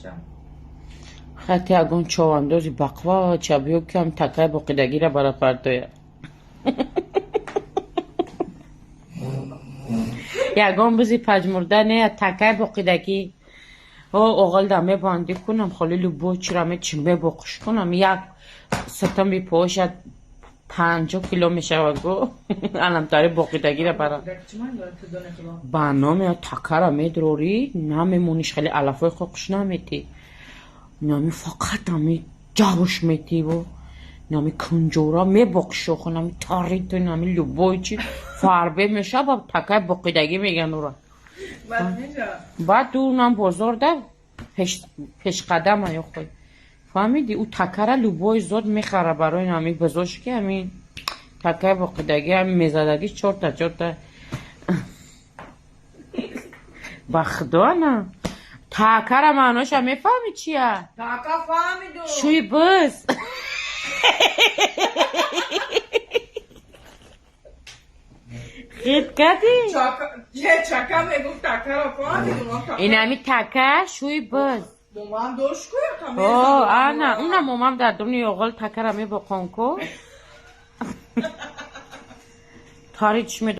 мешам. Хати ягон човандози бақва чабиё кам такай боқидагира бара партоя. Ягон бизи пажмурда не такай боқидагӣ. О оғалда мебандӣ кунам, холи любой чира мечи мебоқиш кунам, як сатам бипошад 50 кило мешавад го. Анамтари боқидагира бара. Ба номи такара медрорӣ, намемониш хеле алафҳои хоқш наметӣ. Нами фақат ами ҷавш метиву нами кунҷора мебоқшоху нами тариту нами любой чи фарбе мешава такай боқидагӣ меган ура. Баъд ӯ нам бозорда пешқадама ёхой. Фаҳмидӣ? Ӯ такара любой зод мехара барои ҳами бизош ки ҳамин такай боқидагӣ ҳами мезадагӣ чорта чорта. Ба худо на. Такара маъноша мефаҳмӣ чия? Така фаҳмиду. Шӯи биз. Хит кардӣ? Чака мегуфт такара фаҳмиду. Инами така шӯи биз. Момам дошт ку О, ана, уна момам дар дуни оғол такара мебоқон ку. Тари чишме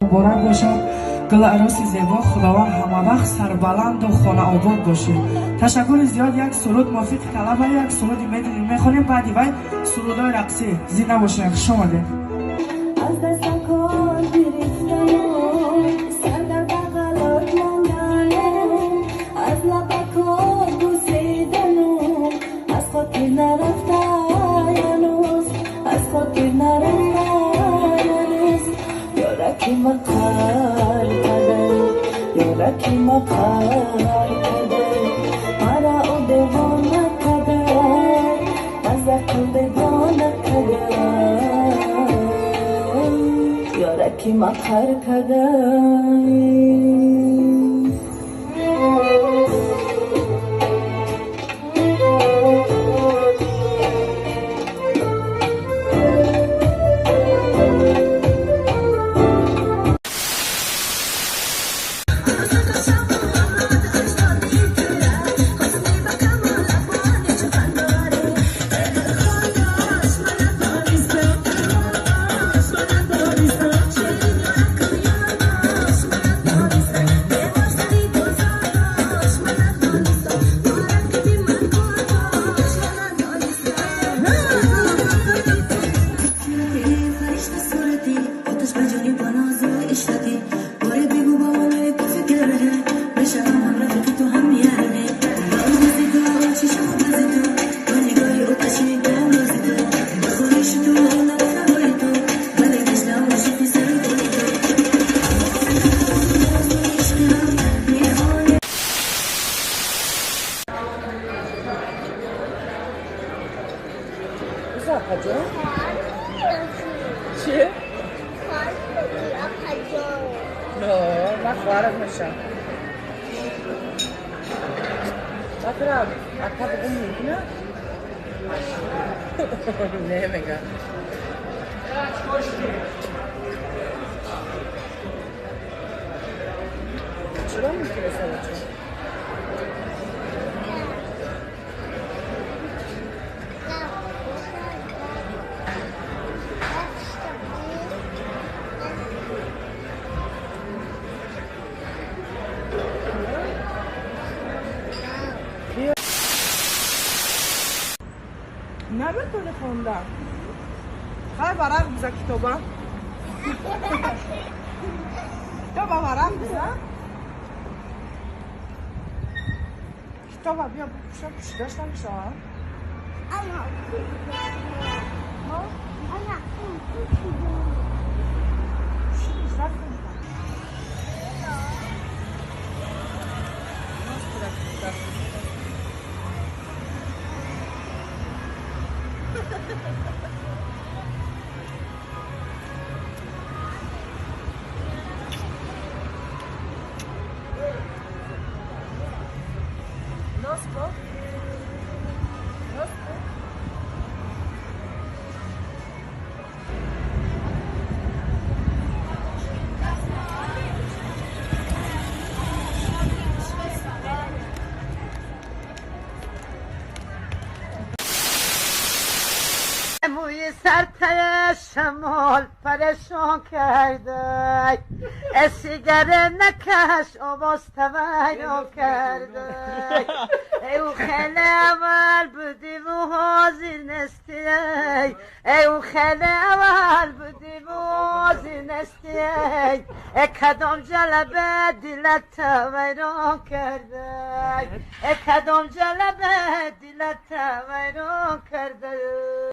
муборак бошад. Гул ароси зебо, Худованд ҳамавақт сарбаланду хонаобод бошед. Ташаккури зиёд. Як суруд мувофиқи талаба, як суруди медидим мехонем, баъди вай сурудҳои рақсӣ. Зинда бошед, хуш омадед. Аз дастакор гирифтану сар дар бағалот мондану аз лабакор бусидану аз хотир нарафтаянуз, аз хотир нарафтаянуз. Ёраки мақар кадай, ёраки мақар кадай, мара ӯ девона кадай, аз ақл бегона кадай, ёраки мақар кадай. چیه؟ نه من خواهرت میشم. بکرم اکا بگم ممکنه؟ نمیگم. چرا ممکنه سوچه؟ Наметони хонда. Хай варақ биза китоба. Китоба варақ биза. Китоба бия пӯша, пӯшидаш намешавад. Пӯшидиш рафтем. موی سر شمال پریشان کرده، سیگر نکش آواز تویران کرده. ای او خیلی اول بودی و حاضر نیستی، ای او خیلی اول بودی و حاضر نیستی. ای کدام جلبه دلت تویران کرده، ای کدام جلبه دلت تویران کرده.